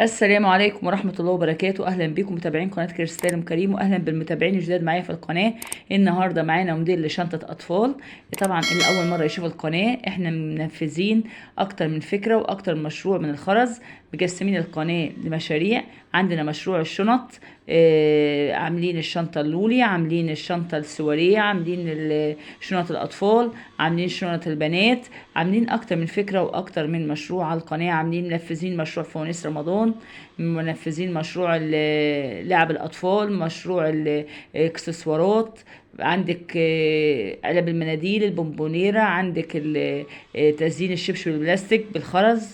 السلام عليكم ورحمة الله وبركاته. أهلا بكم متابعين قناة كريستال أم كريم، وأهلا بالمتابعين الجداد معايا في القناة. النهاردة معانا موديل لشنطة أطفال. طبعا اللي أول مرة يشوف القناة، احنا منفذين أكتر من فكرة وأكتر من مشروع من الخرز، مقسمين القناة لمشاريع. عندنا مشروع الشنط، عاملين الشنطة اللولي، عاملين الشنطة السواريه، عاملين شنط الأطفال، عاملين شنط البنات، عاملين أكتر من فكرة وأكتر من مشروع على القناة. عاملين منفذين مشروع فوانيس رمضان، منفذين مشروع لعب الأطفال، مشروع الاكسسوارات، عندك علب المناديل، البونبونيرة، عندك تزيين الشبشب بالبلاستيك بالخرز،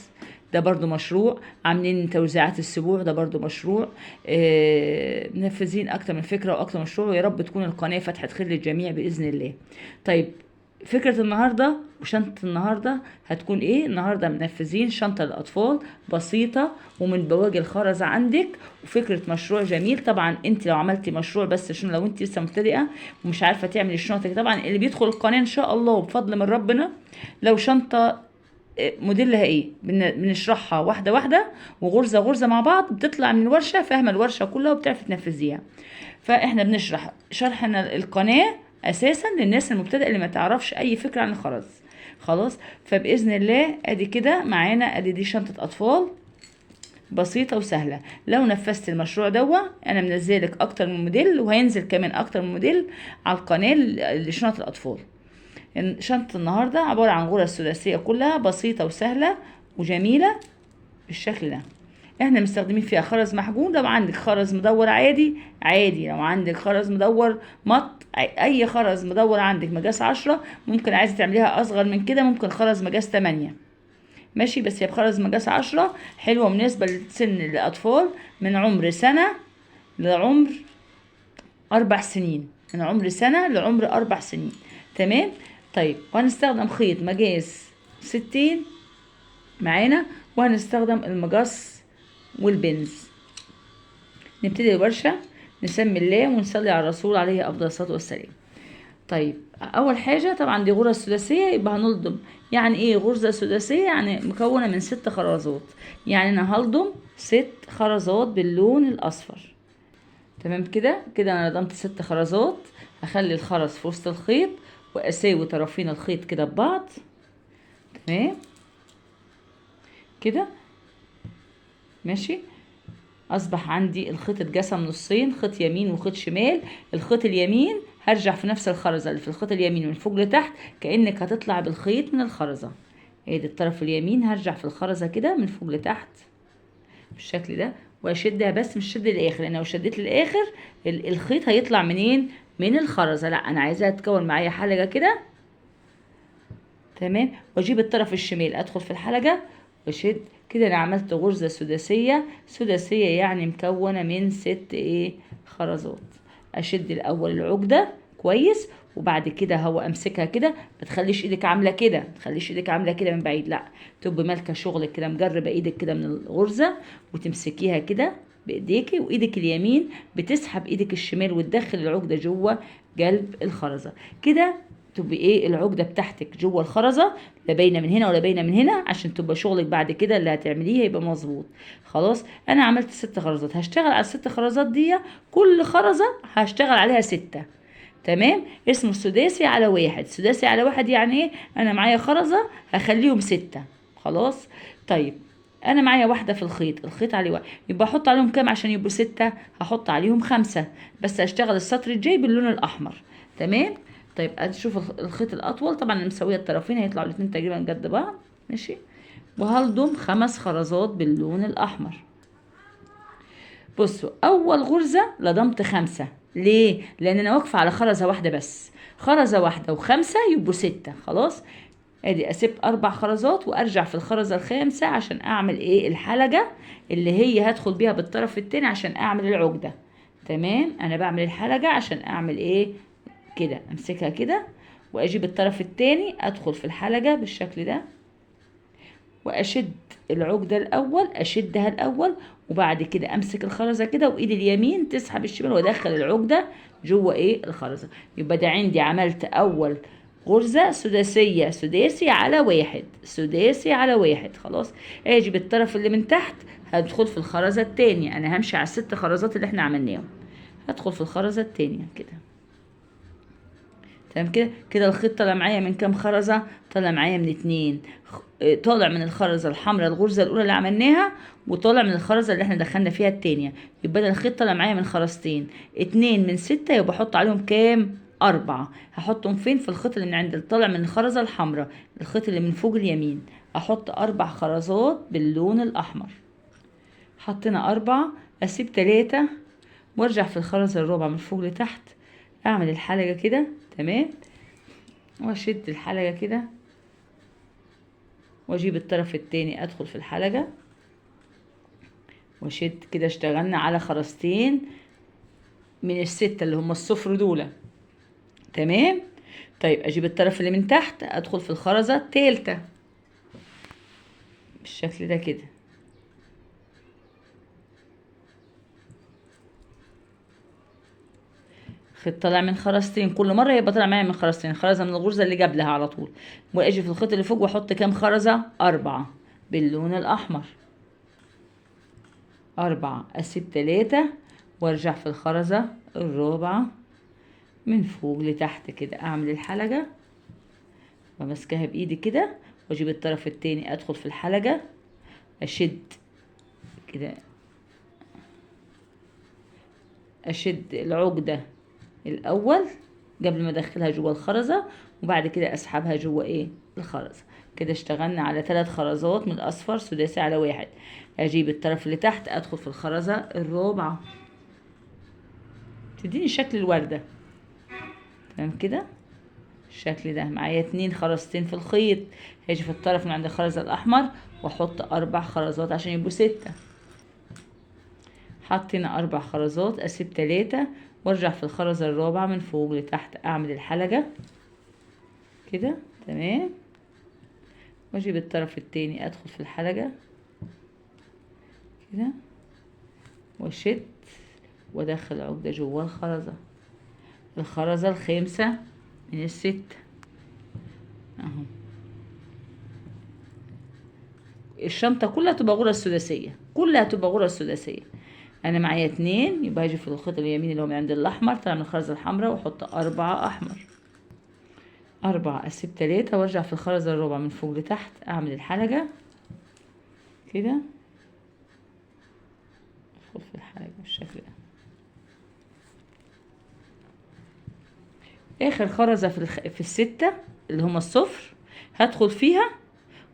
ده برضو مشروع. عاملين توزيعات السبوع، ده برضو مشروع. منفذين اكتر من فكرة واكتر من مشروع، ويا رب تكون القناة فتحت خير للجميع بإذن الله. طيب فكرة النهاردة وشنطة النهاردة هتكون ايه؟ النهاردة منفذين شنطة للأطفال بسيطة ومن بواقي الخرز عندك، وفكرة مشروع جميل. طبعا انت لو عملتي مشروع بس عشان لو انت لسه مبتدئة ومش عارفة تعملي الشنطة، طبعا اللي بيدخل القناة ان شاء الله وبفضل من ربنا لو شنطة موديلها ايه بنشرحها واحدة واحدة وغرزة غرزة مع بعض، بتطلع من الورشة فاهمة الورشة كلها وبتعرف تنفذيها. فاحنا بنشرح شرحنا القناة اساسا للناس المبتدئه اللي ما تعرفش اي فكرة عن الخرز. خلاص، فباذن الله ادي كده معانا، ادي دي شنطه اطفال بسيطة وسهلة. لو نفذت المشروع دوا، انا منزلك اكتر من موديل، وهينزل كمان اكتر من موديل على القناة لشنط الاطفال. شنطه النهارده عبارة عن غرز سداسيه كلها بسيطة وسهلة وجميلة بالشكل ده. احنا مستخدمين فيها خرز محجون. لو عندك خرز مدور عادي عادي، لو عندك خرز مدور مط، اي خرز مدور عندك مقاس 10، ممكن عايزه تعمليها اصغر من كده ممكن خرز مقاس 8، ماشي، بس هي بخرز مقاس 10 حلوة مناسبة لسن الاطفال من عمر سنة لعمر 4 سنين، من عمر سنة لعمر 4 سنين. تمام. طيب وهنستخدم خيط مقاس 60 معانا، وهنستخدم المقص والبنز. نبتدي الورشة، نسمي الله ونصلي على الرسول عليه أفضل الصلاة والسلام. طيب أول حاجة طبعا دي غرزة سداسية، يبقى هنلضم. يعني إيه غرزة سداسية؟ يعني مكونة من 6 خرزات، يعني أنا هلضم 6 خرزات باللون الأصفر. تمام كده؟ كده أنا لضمت 6 خرزات. هخلي الخرز في وسط الخيط وأساوي طرفين الخيط كده ببعض. تمام كده ماشي. اصبح عندي الخيط اتقسم نصين، خيط يمين وخيط شمال. الخيط اليمين هرجع في نفس الخرزه اللي في الخيط اليمين من فوق لتحت، كانك هتطلع بالخيط من الخرزه. ادي الطرف اليمين، هرجع في الخرزه كده من فوق لتحت بالشكل ده، واشدها، بس مش شد للاخر، لان لو شديت للاخر الخيط هيطلع منين؟ من الخرزه. لا انا عايزاها تكون معايا حلقة كده. تمام. واجيب الطرف الشمال، ادخل في الحلقة واشد كده. انا عملت غرزة سداسية، سداسية يعني مكونة من 6 خرزات. اشد الاول العقدة كويس، وبعد كده هو امسكها كده، ما تخليش ايدك عاملة كده، ما تخليش ايدك عاملة كده من بعيد، لا تبقي مالكة شغلك كده، مجربة ايدك كده من الغرزة وتمسكيها كده بايديكي، وايدك اليمين بتسحب ايدك الشمال وتدخل العقدة جوه قلب الخرزة كده، تبقي العقدة بتاعتك جوه الخرزة، لا باينة من هنا ولا باينة من هنا، عشان تبقى شغلك بعد كده اللي هتعمليه هيبقى مظبوط. خلاص انا عملت 6 خرزات، هشتغل على ال6 خرزات دي، كل خرزة هشتغل عليها 6. تمام. اسمه سداسي على 1. سداسي على 1 يعني ايه؟ انا معايا خرزة هخليهم 6. خلاص. طيب انا معايا واحدة في الخيط، الخيط عليه 1، يبقى احط عليهم كام عشان يبقوا 6؟ هحط عليهم 5، بس هشتغل السطر الجاي باللون الاحمر. تمام. طيب اشوف الخيط الاطول، طبعا انا مسويه الطرفين هيطلعوا الاتنين تقريبا قد بعض. ماشي. وهلضم 5 خرزات باللون الاحمر. بصوا اول غرزه لضمت 5، ليه؟ لان انا واقفة على خرزة واحدة بس، خرزة واحدة و5 يبقوا 6. خلاص. ادي اسيب 4 خرزات وارجع في الخرزه الخامسة عشان اعمل ايه؟ الحلقة اللي هي هدخل بيها بالطرف التاني عشان اعمل العقدة. تمام. انا بعمل الحلقة عشان اعمل ايه؟ كده امسكها كده واجيب الطرف التاني، ادخل في الحلقة بالشكل ده واشد العقدة الاول، اشدها الاول، وبعد كده امسك الخرزة كده وايدي اليمين تسحب الشمال وادخل العقدة جوه ايه؟ الخرزة. يبقى ده عندي عملت اول غرزة سداسية، سداسي على واحد، سداسي على واحد. خلاص اجي بالطرف اللي من تحت هدخل في الخرزة التانية. انا همشي على الست خرزات اللي احنا عملناهم، هدخل في الخرزة التانية كده. تمام كده. كده الخيط طلع معايا من كام خرزة؟ طلع معايا من 2، طالع من الخرزة الحمراء الغرزة الأولى اللي عملناها، وطالع من الخرزة اللي احنا دخلنا فيها التانية. يبقى انا الخيط طلع معايا من خرزتين، 2 من 6، يبقى احط عليهم كام؟ 4. هحطهم فين؟ في الخيط اللي من عند طالع من الخرزة الحمراء، الخيط اللي من فوق اليمين، احط 4 خرزات باللون الأحمر. حطينا 4، اسيب 3 وارجع في الخرزة الرابعة من فوق لتحت، اعمل الحلقة كده. تمام، واشد الحلقة كده، واجيب الطرف التاني ادخل في الحلقة واشد كده. اشتغلنا على خرزتين من الستة اللي هم الصفر دول. تمام. طيب اجيب الطرف اللي من تحت ادخل في الخرزة التالتة بالشكل ده كده. خيط طالع من خرزتين، كل مرة يبقى طالع معايا من خرزتين، خرزة من الغرزة اللي قبلها على طول. واجي في الخيط اللي فوق واحط كام خرزة؟ 4 باللون الأحمر، 4، أسيب 3 وارجع في الخرزة الرابعة من فوق لتحت كده، أعمل الحلقة وامسكها بإيدي كده، واجيب الطرف التاني أدخل في الحلقة، أشد كده، أشد العقدة الأول قبل ما أدخلها جوه الخرزة، وبعد كده أسحبها جوه إيه؟ الخرزة. كده اشتغلنا على 3 خرزات من الأصفر سداسي على واحد. أجيب الطرف اللي تحت أدخل في الخرزة الرابعة، تديني شكل الوردة. تمام كده الشكل ده. معايا 2 خرزتين في الخيط، هاجي في الطرف من عند الخرزة الأحمر وأحط 4 خرزات عشان يبقوا 6. حطينا 4 خرزات، أسيب 3 وارجع في الخرزة الرابعة من فوق لتحت، أعمل الحلقة كده. تمام، واجيب الطرف التاني أدخل في الحلقة كده واشد وادخل عقدة جوه الخرزة، الخرزة الخامسة من الستة اهو. الشنطة كلها تبقى غرز سداسية، كلها تبقى غرز سداسية. انا معايا 2، يبقى هاجي في الخيط اليمين اللي هو من عند الاحمر طالع من الخرزة الحمراء واحط 4 احمر، 4، اسيب 3 وارجع في الخرزة الرابعة من فوق لتحت، اعمل الحلقة كده، ادخل في الحلقة بالشكل ده. اخر خرزة في الستة اللي هما الصفر هدخل فيها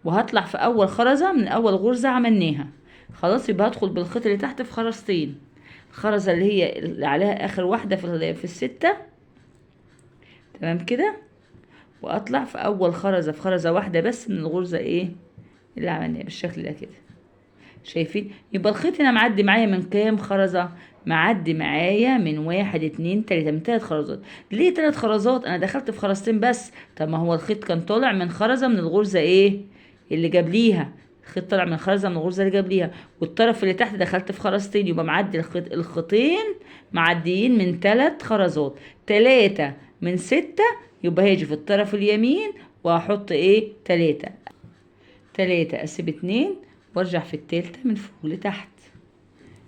وهطلع في اول خرزة من اول غرزة عملناها. خلاص، يبقى هدخل بالخيط اللي تحت في خرزتين، الخرزة اللي هي اللي عليها اخر واحدة في الستة. تمام كده، واطلع في اول خرزة في خرزة واحدة بس من الغرزة ايه اللي عملناها بالشكل ده كده. شايفين؟ يبقى الخيط هنا معدي معايا من كام خرزة؟ معدي معايا من 1 2 3، من 3 خرزات. ليه 3 خرزات؟ انا دخلت في خرزتين بس. طب ما هو الخيط كان طالع من خرزة من الغرزة ايه اللي جابليها، الخيط طالع من خرزة من الغرزة اللي جابليها، والطرف اللي تحت دخلت في خرزتين، يبقى معدي الخيطين معديين من 3 خرزات، 3 من 6. يبقى هاجي في الطرف اليمين وهحط ايه؟ 3، 3، اسيب 2 وارجع في التالتة من فوق لتحت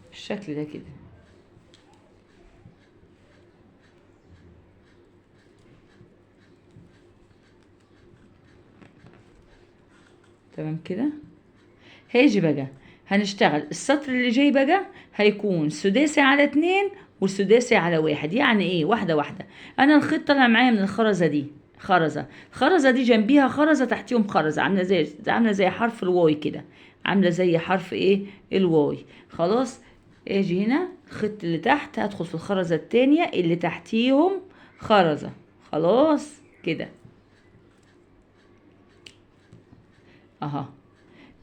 بالشكل ده كده. تمام كده. هاجي بقى هنشتغل السطر اللي جاي بقى هيكون سداسي على 2 وسداسي على 1. يعني ايه؟ واحدة واحدة. انا الخيط طالع معايا من الخرزة دي، خرزة، الخرزة دي جنبيها خرزة، تحتيهم خرزة، عاملة زي حرف ال Y كده، عاملة زي حرف ايه؟ ال Y. خلاص، اجي هنا الخيط اللي تحت هدخل في الخرزة التانية اللي تحتيهم خرزة. خلاص كده اهو.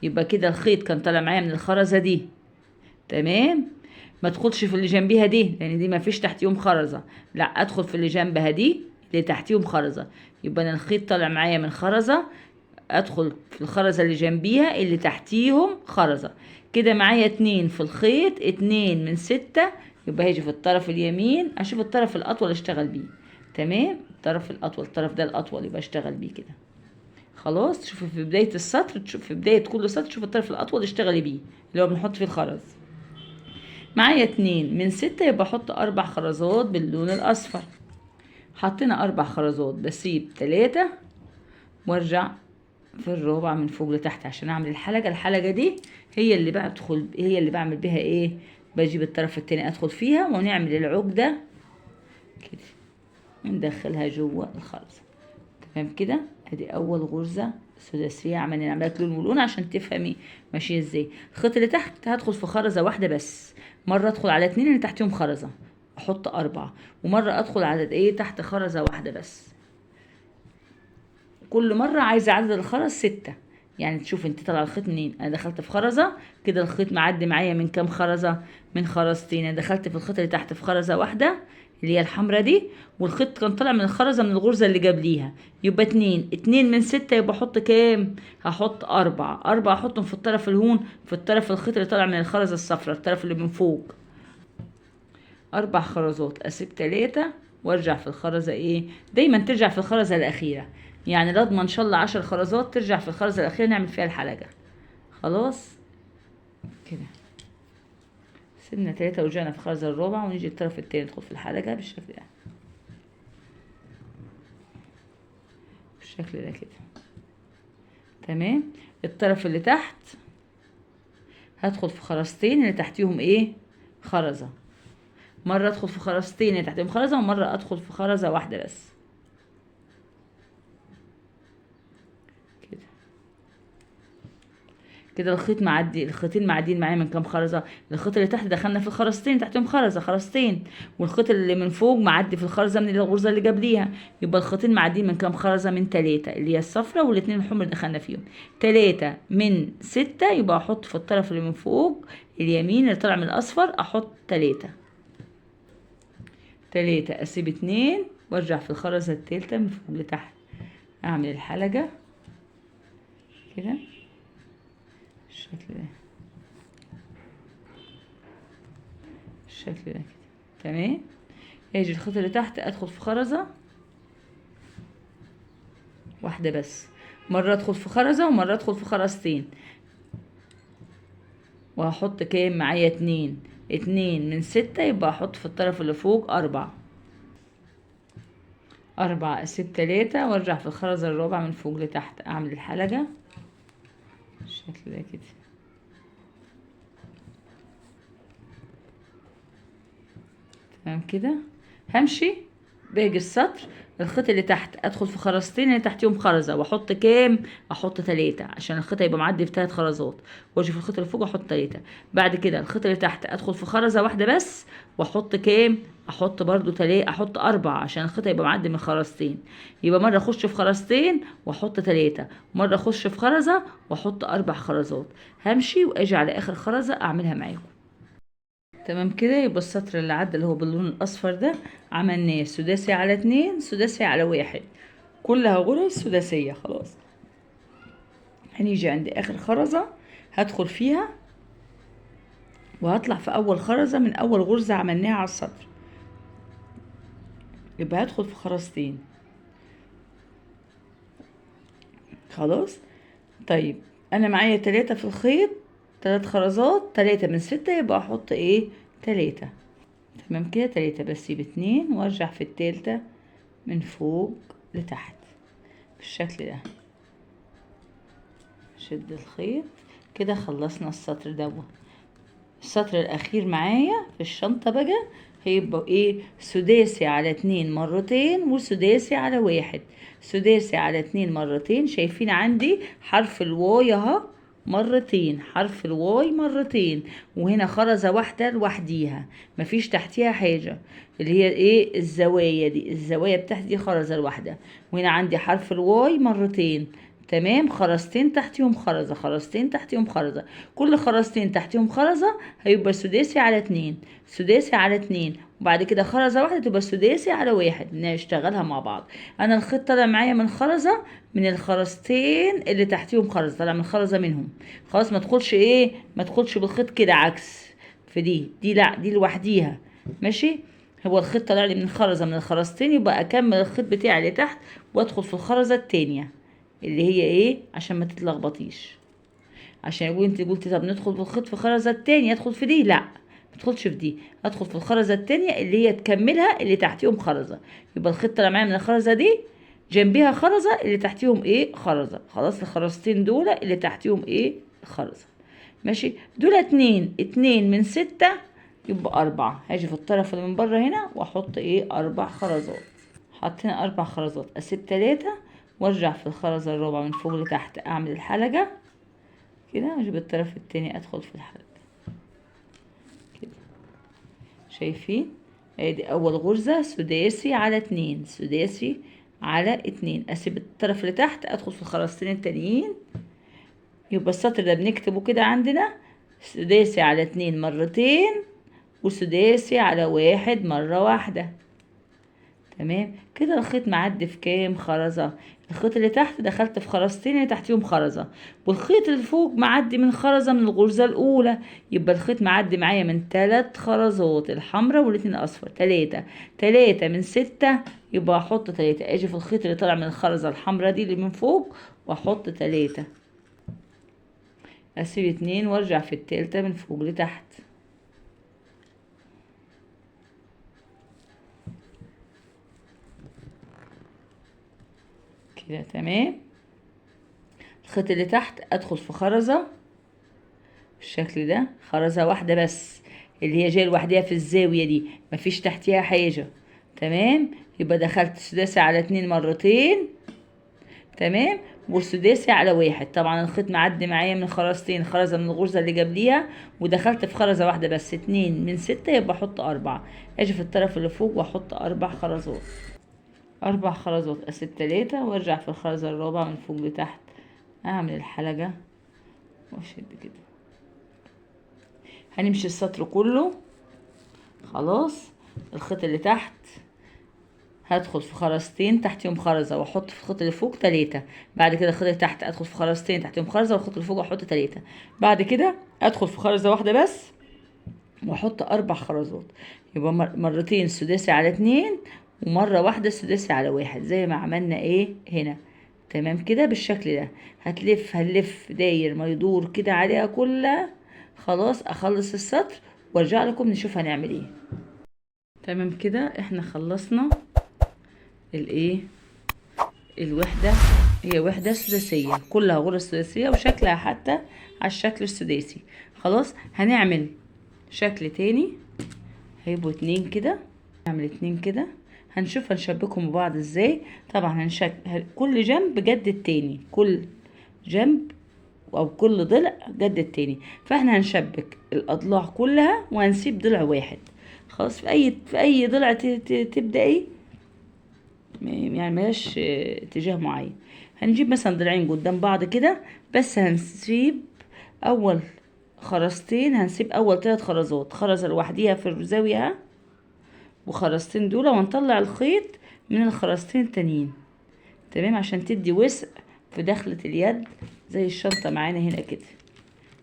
يبقى كده الخيط كان طالع معايا من الخرزة دي. تمام، ما ادخلش في اللي جنبيها دي لان دي ما فيش تحتيهم خرزة، لا ادخل في اللي جنبها دي اللي تحتيهم خرزة. يبقى انا الخيط طالع معايا من خرزة، ادخل في الخرزة اللي جنبيها اللي تحتيهم خرزة. كده معايا 2 في الخيط، 2 من 6، يبقى هاجي في الطرف اليمين اشوف الطرف الاطول اشتغل بيه. تمام، الطرف الاطول، الطرف ده الاطول، يبقى اشتغل بيه كده. خلاص، شوفي في بداية السطر، تشوف في بداية كل سطر تشوف الطرف الاطول اشتغلي بيه اللي هو بنحط فيه الخرز. معايا 2 من 6، يبقى احط 4 خرزات باللون الاصفر. حطينا 4 خرزات، بسيب 3 وارجع في الرابعة من فوق لتحت عشان اعمل الحلقة. الحلقة دي هي اللي بدخل، هي اللي بعمل بيها ايه، بجيب الطرف التاني ادخل فيها ونعمل العقدة كده، ندخلها جوه الخرزة. تمام كده، ادي اول غرزة سداسية عملنا، نعملها لون ولون عشان تفهمي ماشية ازاي. الخيط اللي تحت هدخل في خرزة واحدة بس، مرة ادخل على 2 اللي تحتهم خرزة احط 4، ومرة ادخل على ايه تحت خرزة واحدة بس. كل مرة عايزة عدد الخرز 6، يعني تشوف انت طالعة الخيط منين. انا دخلت في خرزة كده، الخيط معدي معايا من كام خرزة؟ من خرزتين. انا دخلت في الخيط اللي تحت في خرزة واحدة اللي هي الحمرة دي، والخيط كان طالع من الخرزة من الغرزة اللي قبليها، يبقى 2، 2 من 6 يبقى احط كام؟ هحط 4، 4 احطهم في الطرف الهون، في الطرف الخيط اللي طالع من الخرزة الصفراء، الطرف اللي من فوق. 4 خرزات، اسيب 3 وارجع في الخرزة ايه، دايما ترجع في الخرزة الأخيرة، يعني لا اضمن ان شاء الله 10 خرزات ترجع في الخرزة الأخيرة نعمل فيها الحلقة. خلاص كده سيبنا 3 ورجعنا في الخرزة الرابعة، ونيجي الطرف التاني ندخل في الحلقة بالشكل ده، بالشكل ده كده. تمام. الطرف اللي تحت هدخل في خرزتين اللي تحتيهم ايه، خرزة. مرة ادخل في خرزتين اللي تحتيهم خرزة، ومرة ادخل في خرزة واحدة بس كده. كده الخيط معدي، الخيطين معديين معايا من كام خرزة؟ الخيط اللي تحت دخلنا في الخرزتين تحتهم خرزة، خرزتين، والخيط اللي من فوق معدي في الخرزة من الغرزة اللي قبليها، يبقى الخيطين معديين من كام خرزة؟ من 3 اللي هي الصفرة والاتنين الحمر دخلنا فيهم. 3 من 6، يبقى احط في الطرف اللي من فوق اليمين اللي طالع من الاصفر احط 3، 3، اسيب 2 وارجع في الخرزة التالتة من فوق لتحت، اعمل الحلقة كده بالشكل ده، بالشكل ده كده. تمام. اجي الخيط اللي تحت ادخل في خرزة واحدة بس، مرة ادخل في خرزة ومرة ادخل في خرزتين، وهحط كام معايا؟ 2، 2 من 6، يبقى احط في الطرف اللي فوق 4، 4، اسيب 3 وارجع في الخرزة الرابعة من فوق لتحت، اعمل الحلقة بالشكل ده كده. تمام كده. همشي باقي السطر، الخيط اللي تحت ادخل في خرزتين اللي تحتيهم خرزة واحط كام؟ احط 3 عشان الخيط هيبقى معدي في 3 خرزات، واجي في الخيط اللي فوق احط 3. بعد كده الخيط اللي تحت ادخل في خرزة واحدة بس واحط كام؟ احط برضو 3، احط 4 عشان الخيط هيبقى معدي من خرزتين، يبقى مرة اخش في خرزتين واحط 3، مرة اخش في خرزة واحط 4 خرزات. همشي واجي على اخر خرزة اعملها معاكم. تمام كده. يبقى السطر اللي عدى اللي هو باللون الاصفر ده عملناه سداسي على 2، سداسي على 1، كلها غرز سداسية. خلاص هنيجي عند اخر خرزة هدخل فيها وهطلع في اول خرزة من اول غرزة عملناها على السطر، يبقى هدخل في خرزتين. خلاص. طيب انا معايا 3 في الخيط، 3 خرزات، 3 من 6، يبقى احط ايه؟ 3. تمام كده. 3 بس، يبقى 2 وارجع في التالتة من فوق لتحت بالشكل ده، شد الخيط كده. خلصنا السطر دوت. السطر الاخير معايا في الشنطة بقى هيبقى ايه؟ سداسي على 2 مرتين وسداسي على 1، سداسي على 2 مرتين. شايفين عندي حرف ال Y اهو مرتين، حرف ال Y مرتين، وهنا خرزة واحدة لوحديها مفيش تحتيها حاجة، اللي هي ايه؟ الزوايا دي، الزوايا بتاعت دي خرزة لوحدها، وهنا عندي حرف ال Y مرتين. تمام. خرزتين تحتيهم خرزة، خرزتين تحتيهم خرزة، كل خرزتين تحتيهم خرزة هيبقى سداسي على 2، سداسي على 2، وبعد كده خرزة واحدة تبقى سداسي على 1. نشتغلها مع بعض. انا الخيط طالع معايا من خرزة، من الخرزتين اللي تحتيهم خرزة، طالع من خرزة منهم. خلاص ما تدخلش ايه، ما تدخلش بالخيط كده عكس في دي، دي لا، دي لوحديها. ماشي. هو الخيط طلع لي من خرزة من الخرزتين، يبقى اكمل الخيط بتاعي اللي تحت وادخل في الخرزه التانية اللي هي ايه، عشان ما تتلخبطيش، عشان يقول انت قلتي طب ندخل بالخيط في الخرزه التانية، ادخل في دي، لا ما تدخلش في دي، ادخل في الخرزه التانية اللي هي تكملها اللي تحتيهم خرزة. يبقى الخيط طلع معايا من الخرزه دي، جنبيها خرزة، اللي تحتيهم ايه خرزة. خلاص الخرزتين دول اللي تحتيهم ايه خرزة. ماشي، دول 2، 2 من 6 يبقى 4. هاجي في الطرف اللي من بره هنا واحط ايه 4 خرزات. حطينا 4 خرزات، اسيب 3 وارجع في الخرزه الرابعة من فوق لتحت، اعمل الحلقة كده، واجيب الطرف التاني ادخل في الحلقة كده. شايفين؟ ادي اول غرزه سداسي على 2، سداسي على 2. اسيب الطرف اللي تحت ادخل في الخرزتين التانيين. يبقى السطر ده بنكتبه كده عندنا سداسي على 2 مرتين، وسداسي على 1 مرة واحدة. تمام كده. الخيط معدي في كام خرزة؟ الخيط اللي تحت دخلت في خرزتين اللي تحتيهم خرزة، والخيط اللي فوق معدي من خرزة من الغرزة الأولى، يبقى الخيط معدي معايا من 3 خرزات، الحمراء والاتنين الأصفر، 3، 3 من 6، يبقى أحط 3. أجي في الخيط اللي طالع من الخرزة الحمراء دي اللي من فوق وأحط 3، أسيب 2 وأرجع في التالتة من فوق لتحت. كده تمام. الخيط اللي تحت ادخل في خرزة بالشكل ده، خرزة واحدة بس اللي هي جاية لوحديها في الزاوية دي، مفيش تحتيها حاجة. تمام، يبقى دخلت سداسي على 2 مرتين. تمام، والسداسي على 1. طبعا الخيط معدي معايا من خرزتين، خرزة من الغرزة اللي جابليها، ودخلت في خرزة واحدة بس، 2 من 6 يبقى احط 4. اجي في الطرف اللي فوق واحط 4 خرزات، 4 خرزات، اسيب 3 وارجع في الخرزة الرابعة من فوق لتحت، اعمل الحلقة واشد كده. هنمشي السطر كله. خلاص، الخيط اللي تحت هدخل في خرزتين تحتيهم خرزة واحط في الخيط اللي فوق 3. بعد كده الخيط اللي تحت ادخل في خرزتين تحتيهم خرزة والخيط اللي فوق احط 3. بعد كده ادخل في خرزة واحدة بس واحط 4 خرزات، يبقى مرتين سداسي على 2 ومرة واحدة سداسي على 1 زي ما عملنا ايه هنا. تمام كده بالشكل ده. هنلف داير ما يدور كده عليها كلها. خلاص اخلص السطر وارجع لكم نشوف هنعمل ايه. تمام كده احنا خلصنا الايه الوحدة، هي وحدة سداسية كلها غرز سداسية وشكلها حتى على الشكل السداسي. خلاص هنعمل شكل تاني، هيبقوا 2 كده، نعمل 2 كده، هنشوف هنشبكهم ببعض ازاي. طبعا كل جنب جد التاني، كل جنب او كل ضلع جد التاني، فاحنا هنشبك الاضلاع كلها وهنسيب ضلع واحد. خلاص في اي ضلع تبداي، يعني ملهاش اتجاه معين. هنجيب مثلا ضلعين قدام بعض كده، بس هنسيب اول خرزتين، هنسيب اول 3 خرزات، خرزة لوحديها في الزاوية وخرزتين دول، ونطلع الخيط من الخرزتين التانيين. تمام، عشان تدي وسع في دخلة اليد زي الشنطة معانا هنا كده،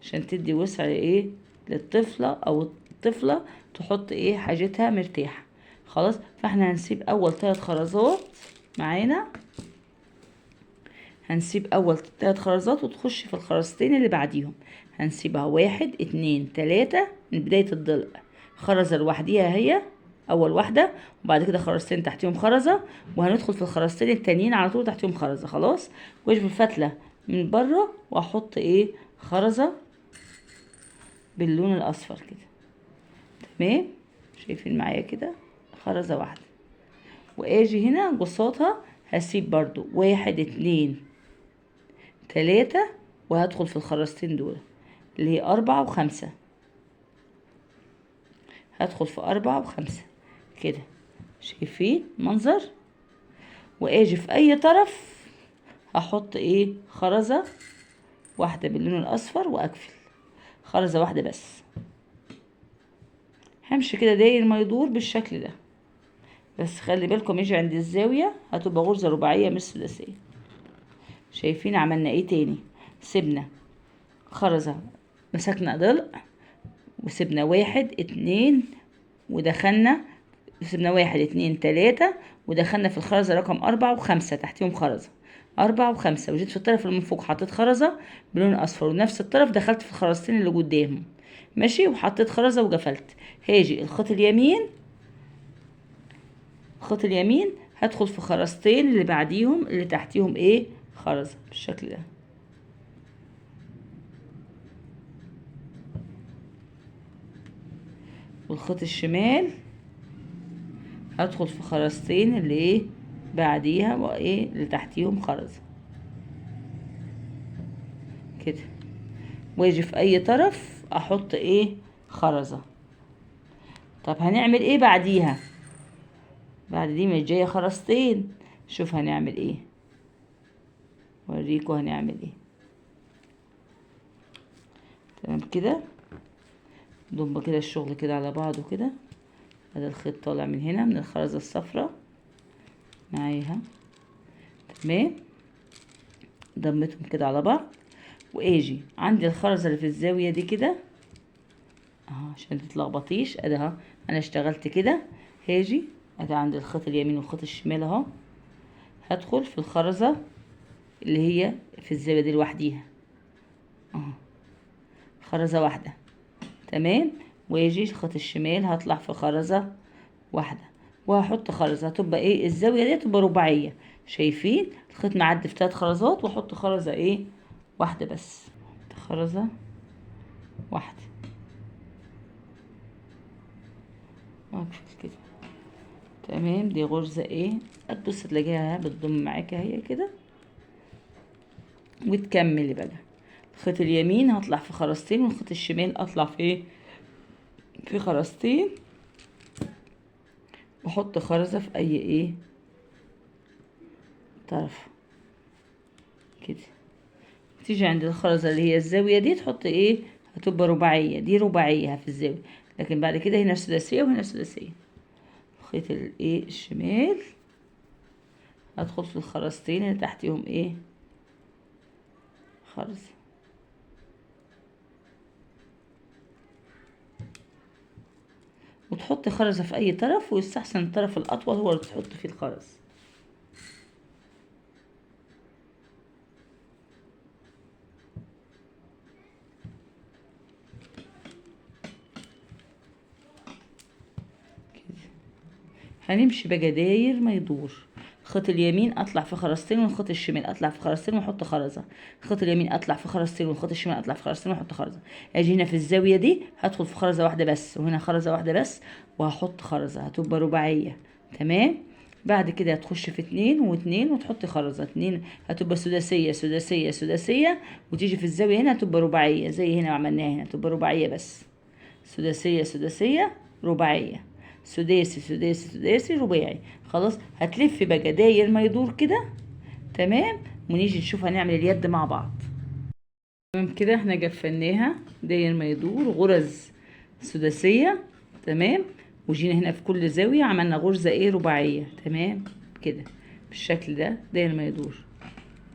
عشان تدي وسع لايه للطفلة او الطفلة تحط ايه حاجتها مرتاحة. خلاص، فاحنا هنسيب اول 3 خرزات معانا، هنسيب اول 3 خرزات وتخش في الخرزتين اللي بعديهم. هنسيبها 1 2 3 من بداية الضلع، خرزة لوحديها هي اول واحدة، وبعد كده خرزتين تحتيهم خرزة، وهندخل في الخرزتين التانيين على طول تحتيهم خرزة. خلاص، واجي في الفتلة من بره واحط ايه خرزة باللون الاصفر كده. تمام، شايفين معايا كده خرزة واحدة، واجي هنا قصادها هسيب برضو 1 2 3، وهدخل في الخرزتين دول اللي هي 4 و5، هدخل في 4 و5 كده. شايفين منظر؟ واجي في اي طرف هحط ايه خرزة واحدة باللون الاصفر واقفل خرزة واحدة بس. همشي كده داير ما يدور بالشكل ده، بس خلي بالكم يجي عند الزاوية هتبقى غرزة رباعية مش سداسية. شايفين عملنا ايه تاني؟ سيبنا خرزة، مسكنا ضلع وسيبنا 1 2 ودخلنا سيبنا 1 2 3 ودخلنا في الخرزة رقم 4 و5 تحتيهم خرزة 4 و5، وجيت في الطرف اللي من فوق حطيت خرزة بلون اصفر، ونفس الطرف دخلت في الخرزتين اللي قدامهم ماشي، وحطيت خرزة وقفلت. هاجي الخيط اليمين، الخيط اليمين هدخل في خرزتين اللي بعديهم اللي تحتيهم ايه خرزة بالشكل ده. والخيط الشمال هدخل في خرزتين اللي ايه بعديها وايه اللي تحتيهم خرزة كده، واجي في اي طرف احط ايه خرزة. طب هنعمل ايه بعديها؟ بعد دي ما جاية خرزتين، شوف هنعمل ايه، اوريكم هنعمل ايه. تمام كده، ضم كده الشغل كده على بعضه كده. هذا الخيط طالع من هنا من الخرزة الصفراء معايا، تمام. ضمتهم كده على بعض، واجي عندي الخرزة اللي في الزاوية دي كده اهو عشان متتلخبطيش. ادي اهو انا اشتغلت كده، هاجي ادي عندي الخيط اليمين والخيط الشمال اهو، هدخل في الخرزة اللي هي في الزاوية دي لوحديها اهو، خرزة واحدة تمام. واجي الخيط الشمال هطلع في خرزة واحدة وهحط خرزة، هتبقى ايه الزاوية دي تبقى رباعية. شايفين الخيط معدي في 3 خرزات، واحط خرزة ايه واحدة بس، خرزة واحدة واقفل كده تمام. دي غرزة ايه هتبص تلاقيها بتضم معاك اهي كده، وتكملي بقى. الخيط اليمين هطلع في خرزتين، والخيط الشمال اطلع في ايه في خرزتين، واحط خرزة في اي ايه طرف كده. تيجي عند الخرزة اللي هي الزاوية دي تحط ايه، هتبقى رباعية، دي رباعية في الزاوية، لكن بعد كده هنا سداسية وهنا سداسية. الخيط الايه الشمال هدخل في الخرزتين اللي تحتيهم ايه خرزة. وتحط خرزة في اي طرف، ويستحسن الطرف الاطول هو اللي تحط فيه الخرز. كده هنمشي بقى داير ما يدور. خيط اليمين اطلع في خرزتين، والخيط الشمال اطلع في خرزتين واحط خرزة. خيط اليمين اطلع في خرزتين، والخيط الشمال اطلع في خرزتين واحط خرزة. اجي هنا في الزاوية دي هدخل في خرزة واحدة بس، وهنا خرزة واحدة بس، وهحط خرزة، هتبقى رباعية تمام. بعد كده هتخش في 2 و2 وتحطي خرزة 2، هتبقى سداسيه سداسيه سداسيه، وتيجي في الزاوية هنا هتبقى رباعية زي هنا عملناها، هنا هتبقى رباعية بس، سداسيه سداسيه رباعية، سداسي سداسي سداسي رباعي. خلاص هتلف بقى داير ما يدور كده تمام. ونيجي نشوف هنعمل اليد مع بعض. تمام كده احنا جفناها داير ما يدور غرز سداسيه تمام، وجينا هنا في كل زاوية عملنا غرزه ايه رباعية تمام كده بالشكل ده داير ما يدور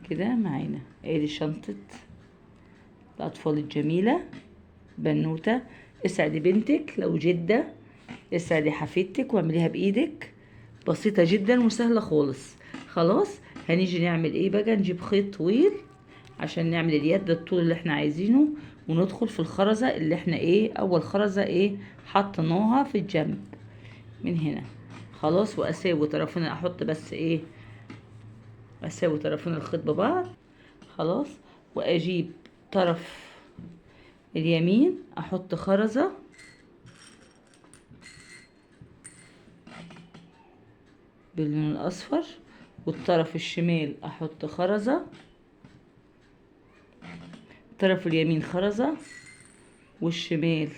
كده معانا. ادي شنطه الاطفال الجميلة بنوته. اسعدي بنتك لو جده، اسعدي حفيدتك واعمليها بايدك، بسيطة جدا وسهلة خالص. خلاص هنيجي نعمل ايه بقى، نجيب خيط طويل عشان نعمل اليد الطول اللي احنا عايزينه، وندخل في الخرزة اللي احنا ايه اول خرزة ايه حطيناها في الجنب من هنا. خلاص واساوي طرفين، احط بس ايه اساوي طرفين الخيط ببعض. خلاص واجيب طرف اليمين احط خرزة باللون الاصفر، والطرف الشمال احط خرزة، طرف اليمين خرزة والشمال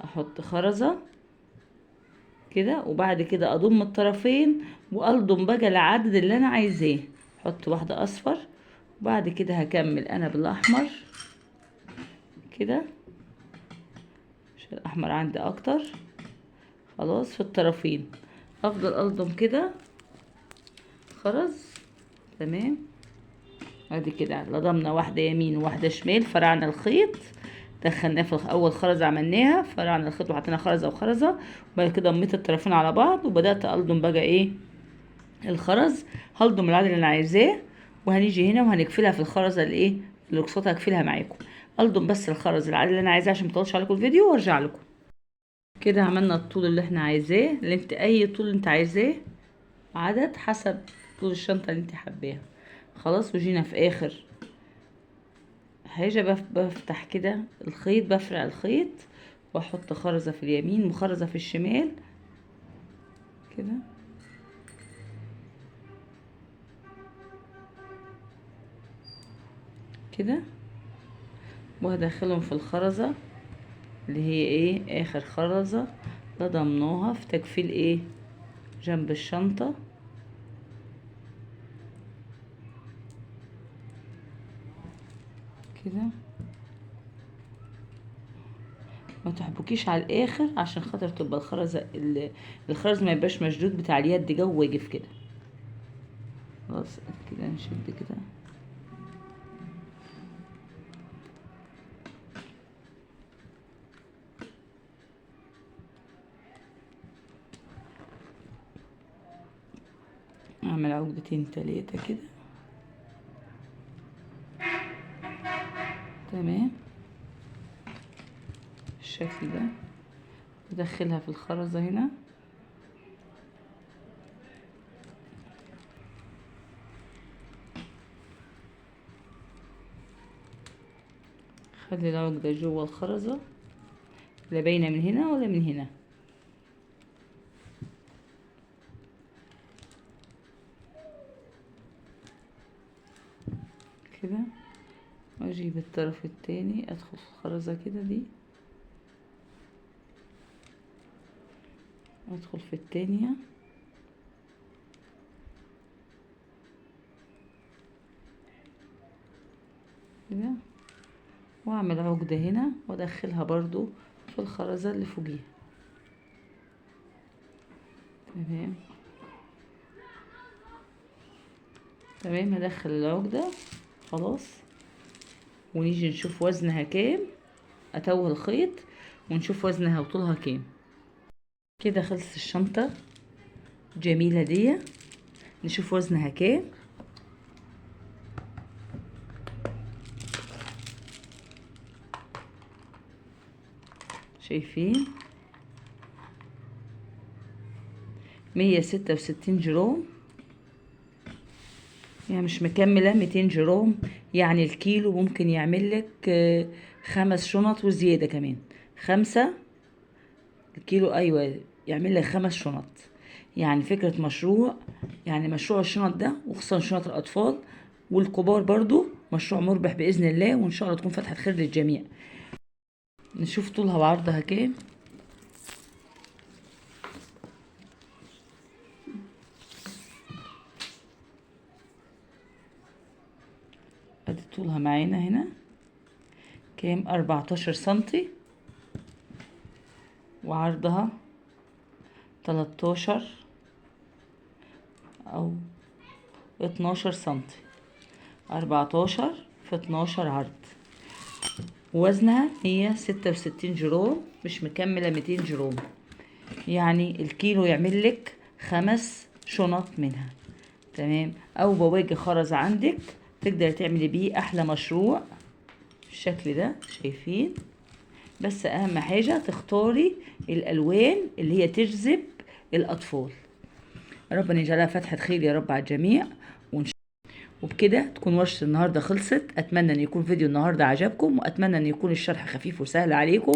احط خرزة كده. وبعد كده اضم الطرفين والضم بقى العدد اللي انا عايزاه، احط واحدة اصفر، وبعد كده هكمل انا بالاحمر كده عشان الاحمر عندي اكتر. خلاص في الطرفين افضل الضم كده خرز تمام. ادي كده لضمنا واحدة يمين وواحدة شمال، فرعنا الخيط دخلناه في اول خرزة عملناها، فرعنا الخيط وحطينا خرزة وخرزه، وبعد كده ضميت الطرفين على بعض، وبدات الضم بقى ايه الخرز. هلضم العدد اللي انا عايزاه، وهنيجي هنا وهنقفلها في الخرزه الايه اللي قصادها، هقفلها معاكم. الضم بس الخرز العدد اللي انا عايزاه عشان ما اطولش عليكم الفيديو، وارجع لكم. كده عملنا الطول اللي احنا عايزاه، اللي انت اي طول انت عايزاه عدد حسب طول الشنطة اللي انت حباها. خلاص، وجينا في اخر حاجة بفتح كده الخيط، بفرع الخيط واحط خرزة في اليمين وخرزه في الشمال كده. كده، وهدخلهم في الخرزه اللي هي ايه اخر خرزة لضمناها في تكفيل ايه جنب الشنطة. كده ما تحبكيش على الاخر عشان خاطر تبقى الخرزه الخرز ما يبقاش مشدود بتاع اليد جو واقف كده. خلاص كده نشد كده. اعمل عقدتين تلاتة كده. تمام بالشكل ده. ادخلها في الخرزة هنا. خلي العقدة جوه الخرزة، لا باينة من هنا ولا من هنا. كده، واجيب الطرف التاني، ادخل في الخرزة كده دي، ادخل في التانية، كده، واعمل عقدة هنا وادخلها برضو في الخرزة اللي فوقيها. تمام تمام. هدخل العقدة خلاص، ونيجي نشوف وزنها كام. اتوه الخيط ونشوف وزنها وطولها كام. كده خلصت الشنطة الجميلة دي، نشوف وزنها كام. شايفين 166 جرام، يعني مش مكملة 200 جرام. يعني الكيلو ممكن يعمل لك 5 شنط وزيادة كمان، 5 الكيلو، ايوه يعمل لك 5 شنط. يعني فكرة مشروع، يعني مشروع الشنط ده، وخصوصا شنط الاطفال والكبار برضو، مشروع مربح باذن الله، وان شاء الله تكون فتحة خير للجميع. نشوف طولها وعرضها كام. ادي طولها معانا هنا كام، 14 سنتي، وعرضها 13 او 12 سنتي، 14 في 12 عرض. وزنها 166 جرام، مش مكملة 200 جرام. يعني الكيلو يعمل لك 5 شنط منها. تمام. او بواجي خرز عندك تقدر تعملي بيه احلى مشروع بالشكل ده. شايفين؟ بس اهم حاجة تختاري الالوان اللي هي تجذب الاطفال. ربنا يجعلها فتحة خير يا رب على الجميع. وبكده تكون ورشة النهاردة خلصت. اتمنى ان يكون فيديو النهاردة عجبكم، واتمنى ان يكون الشرح خفيف وسهل عليكم.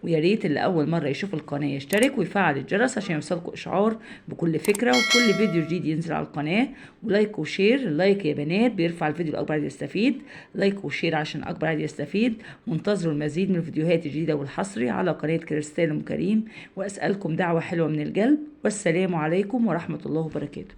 ويا ريت اللي اول مرة يشوف القناة يشترك ويفعل الجرس عشان يوصلكم اشعار بكل فكرة وكل فيديو جديد ينزل على القناة. و like و share، ال like يا بنات بيرفع الفيديو لاكبر عدد يستفيد، like و share عشان اكبر عدد يستفيد. وانتظروا المزيد من الفيديوهات الجديدة والحصري على قناة كريستال ام كريم. واسألكم دعوة حلوة من القلب، والسلام عليكم ورحمة الله وبركاته.